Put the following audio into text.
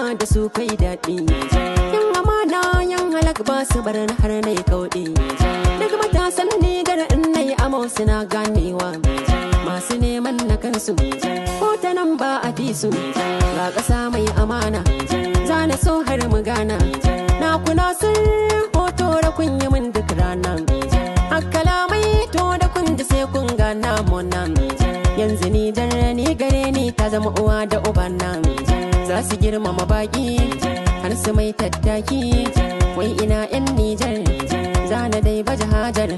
Da su kai daɗi. Yan amana, yan halak, ba su bar na har na yi kauɗi. Daga matasan Nijar in na yi amo suna ganewa. Masu neman na kansu, ko ta nan ba a fi su. Ga ƙasa mai amana, zana so har mu gana. Na kuna sun hoto da kun yi min duk rana. Kalamai to da kun ji sai kun gana mona. Yanzu Nijar ni gare ni ta zama uwa da uba nan. Za su girmama baki har su mai tattaki. Wai ina 'yan Nijar, zana dai baje hajar.